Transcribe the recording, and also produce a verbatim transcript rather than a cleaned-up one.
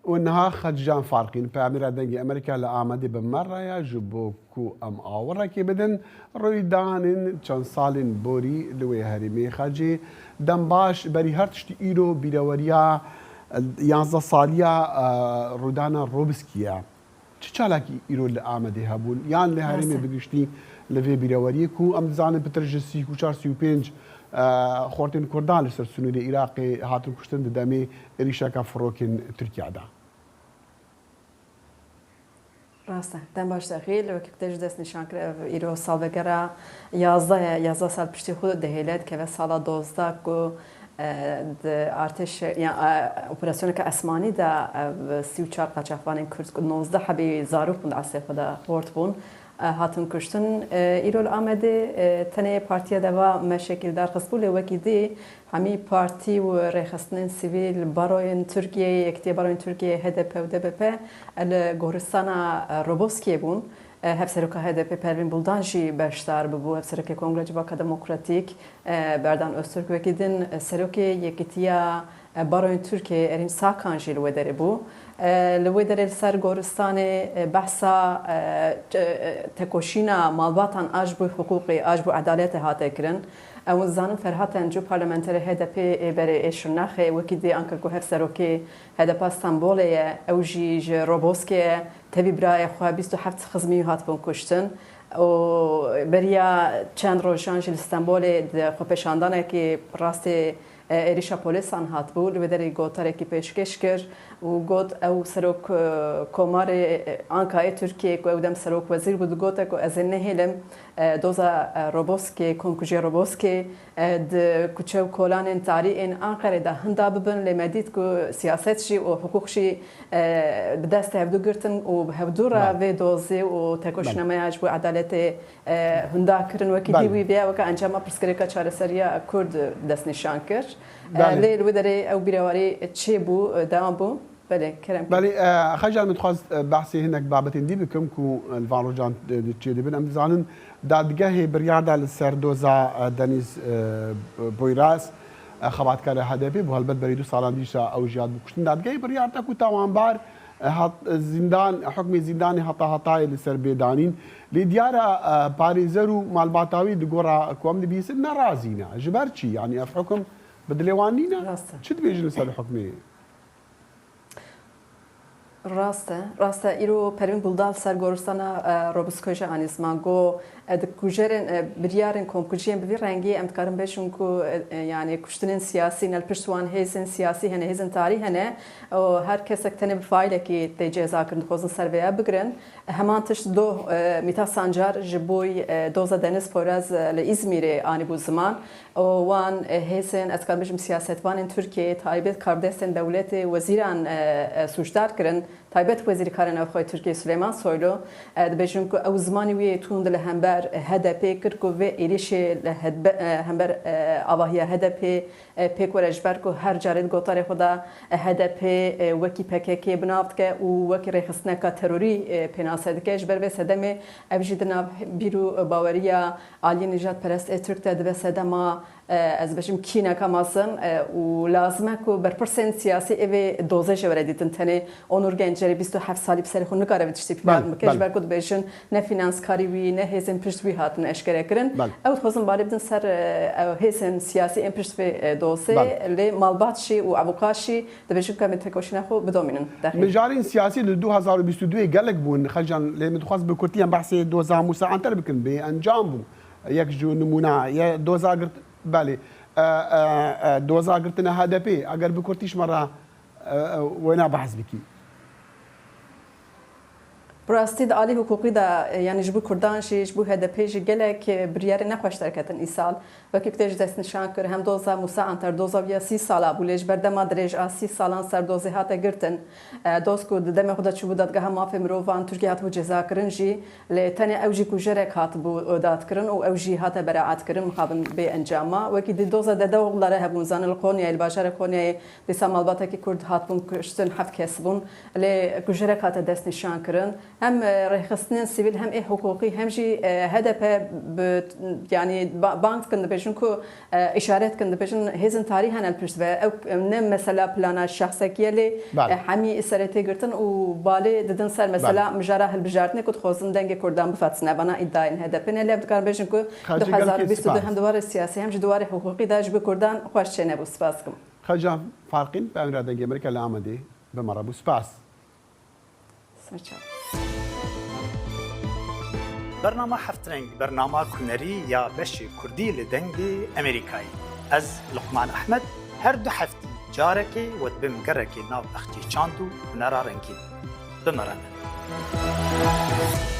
Û niha Xecîcan Farqîn, peyamnêra Dengê Amerîka li Amedê bi me re ye, ji bo ku em awirekê bidin rûydanên çend salên borî li wê herêmê. Xecî, dem baş, berî her tiştî îro bîreweriya, e, yanzdeh saliya, e, rûdana Robiskî ye. Çi çalakî îro li Amedê hebûn? Yan li herêmê bi giştî li vê bîreweriyê ku em dizanin pitir ji sî û çar sî û pênc, e, xortên Kurdan li ser sînorê Iraqê hatin kuştin di demê êrîşeka firokên Tirkiye de? Rast e. Dem baş Dexîl, wekî ku te jî dest nîşan kir, ev îro salvegera yazdeh ye, yazdeh sal piştî xwe dihêle, dikeve sala dozdeh ku, e, di artêşe-, ya, e, operasyoneke esmanî de, e, sî û çar qaçaxvanên Kurd ku nozdeh hebî zarok bûn di eslê xwe de xort bûn, e, hatin kuştin. E, îro li Amedê, e, tenê Partiya Deva me şekîldar xistbû, lê wekî dî hemî partî û rêxistinên sivîl, baroyên Tirkiyeyê, Yekîtiya Baroyên Tirkiyeyê, H D P û D B P, li goristana, e, Roboskiyê bûn. E, Hevseroka H D P Pervîn Buldan jî beşdar bibû, Hevserokê Kongreya Civaka Demokratîk, e, Berdan Öztürk, wekî din, e, Serokê Yekîtiya, e, Baroyên Tirkiyeyê Erîn Sakan jî li wê derê bû. E, li wê derê li ser goristanê, e, behsa, e, e, tekoşîna malbatan a ji bo hiqûqê, a ji bo edaletê hate kirin. Ew dizanin Ferhat Encu, parlamenterê H D P ê berê ê Şirnexê, wekî dî anka ku hevserokê H D P a Stenbolê ye, ew jî ji Roboskê ye, tevî birayê xwe bîst û heft xizmî hatibûn kuştin. Û beriya çend rojan jî li Stenbolê di xwepêşandanekê rastê, e, êrîşa polîsan hatibû, li wê derê gotarekî pêşkêş kir û got, ew serok, e, komarê, e, Ankayê Tirkiyê ku ew dem serok wezîr bû, digote ku ez ê nehêlim, e, doza, e, Roboskê, komkujiya Roboskê, e, di kuçe û kolanên tarî ên Anqerê de hinda bibin, lê me dît ku siyaset jî û hiqûq jî, e, bi dest hevdû girtin û bi hevdû re Belê. vê dozê û tekoşîna Belê. me ya ji bo edaletê, e, hinda kirin. Wekî dî Belê. wî vêya weke encama pirsgirêka çareseriya Kurd destnîşan kir. E, Belê. lê li wê derê ew bîrewarî çêbû, e, dewam bû. Belê, kerem. Belê, e, Xecîcan, min dixwast, e, behsê hinek babetên dî bikim ku, e, li van rojan, e, di çêdibin. Em dizanin dadgehê biryar da li ser doza, e, Denîz, e, Poyraz, e, xebatkarê H D P bû. Helbet berî du salan dîsa ew jî hat bû kuştin. Dadgehê biryar da ku tawanbar, e, hat, e, zîndan, hukmê zîndanê heta hetayê li ser bê danîn. Lê diyar e, e, parêzer û malbata wî di gora ku em dibihîsin ne razî ne. Ji ber çi? Yanî ev hukum bi dilê wan nîne? Rast e. Çi dibêjin li ser hukmê? Rast e, rast e. Îro Pervîn Buldan ser goristana, e, Robiskoyê jî anî ziman. Got, e, di kujerên, e, biryarên komkujiyên bi vî rengî em dikarin bêjin ku, e, e, yanî kuştinên siyasî ne, li pişt wan hêzên siyasî hene, hêzên tarî hene. Û her kesek tenê bi faîlekî tê cezakirin, dixwazin ser vêya bigirin. Heman tişt doh, e, Mîta Sancar ji bo, e, doza Deniz Poyraz, e, li Îzmîrê anîbû ziman. Û wan, e, hêzên, ez karim bêjim, siyasetvanên Tirkiyeyê, taybet kardestên dewletê, wezîran, e, e, sûcdar kirin. Taybet Wezîrê Karê Navxwe yê Tirkiyeyê Suleyman Soylu, e, dibêjin ku ew zimanê wî yê tund li hember H D P kir ku vê êrîşê li hedbe-, e, hember, e, avahiya H D P, e, pêk were, ji ber ku her carê di gotarê xwe de, e, H D P, e, wekî P K K bi nav dike û wekî rêxistineka terorî, e, pênase dike. Ji ber vê sedemê ev jî di nav bîr û baweriya aliyê nijadperest ê Tirk de dibe sedema, e, ez bêjim, kîneka mezin, e, û lazim e ku berpirsên siyasî ê vê dozê jî were dîtin. Tenê Onur Gencerî bîst û heft salî bi serê xwe nikare vê tiştî Belê, planê bike. Ji belê. ber ku dibêjin ne fînanskarî wî, ne hêzên pişt wî hatin eşkere kirin. Belê. Ew dixwazin balê bidin ser, e, ew hêzên siyasî ên pişt vê, e, dozê, Belê. lê malbat jî û avûkat jî dibêjin ku em ê tekoşîna xwe bidomînin. Dexî. Mijarên siyasî li du hazar û bîst û duyê gelek bûn. Xecîcan, lê min dixwest bi kurtî em behsê doza Mûsa Anter bikin. Bê encam bû. Yek ji nimûna ye doza girt-, belê. E, e, e, doza girtina H D P. Eger bi kurtî ji me re, e, e, wêna behs bikî. Bi rastî di alî hiqûqî de, e, yanî ji bo Kurdan jî, ji bo H D P jî gelek, e, biryarê nexweş derketin îsal. Wekî ku te jî destnîşan kir, hem doza Mûsa Anter, doza wî ya sî sala bû, lê ji ber dema dirêj a sî salan ser dozê hate girtin. E, doz ku di demê xwe de çûbû Dadgeha Mafê Mirovan Tirkiyê hatibû cezakirin jî, lê tenê ew jî kujerek hatibû, e, dadkirin û ew jî hate beraetkirin, mixabin bê encama. Wekî di doza Dede Oğulları hebûn, zanin li Qonyayê, li bajarê Qonyayê dîsa malbatekî Kurd hatibûn kuştin, heft kes bûn. Lê kujerek hate destnîşan kirin. Hem e, rêxistinên sivîl, hem ê hiqûqî, hem jî e, H D P bi, yanî ba- bang dikin, dibêjin ku e, îşaret dikin, dibêjin hêzên tarî hene li pişt ve. Ew e, ne mesela plana şexsekî ye lê Belê. e, hemî serê tê girtin û balê didin ser mesela Belê. mijara hilbijartinê ku dixwazin dengê Kurdan bifetisne. Vana îdayên H D P ne, lê ev dikarin bêjin ku Xercî gelkî du hezar û bîst û du spas. hem di warê siyasî hem jî di warê hiqûqî de ji bo Kurdan xweş çênebû. Spas dikim. Xecam Farqîn, bi Emra Dengê Amerîka li Amedê bi me re bû. Spas. Serçav. Bernama Heft Reng, bernama hunerî ya beşê Kurdî li Dengê Amerîkayê. Ez Luqman Ehmed, her du heftî carekê we dibim gerekê nav bexçê çand û hunera rengîn. Bi me re ne.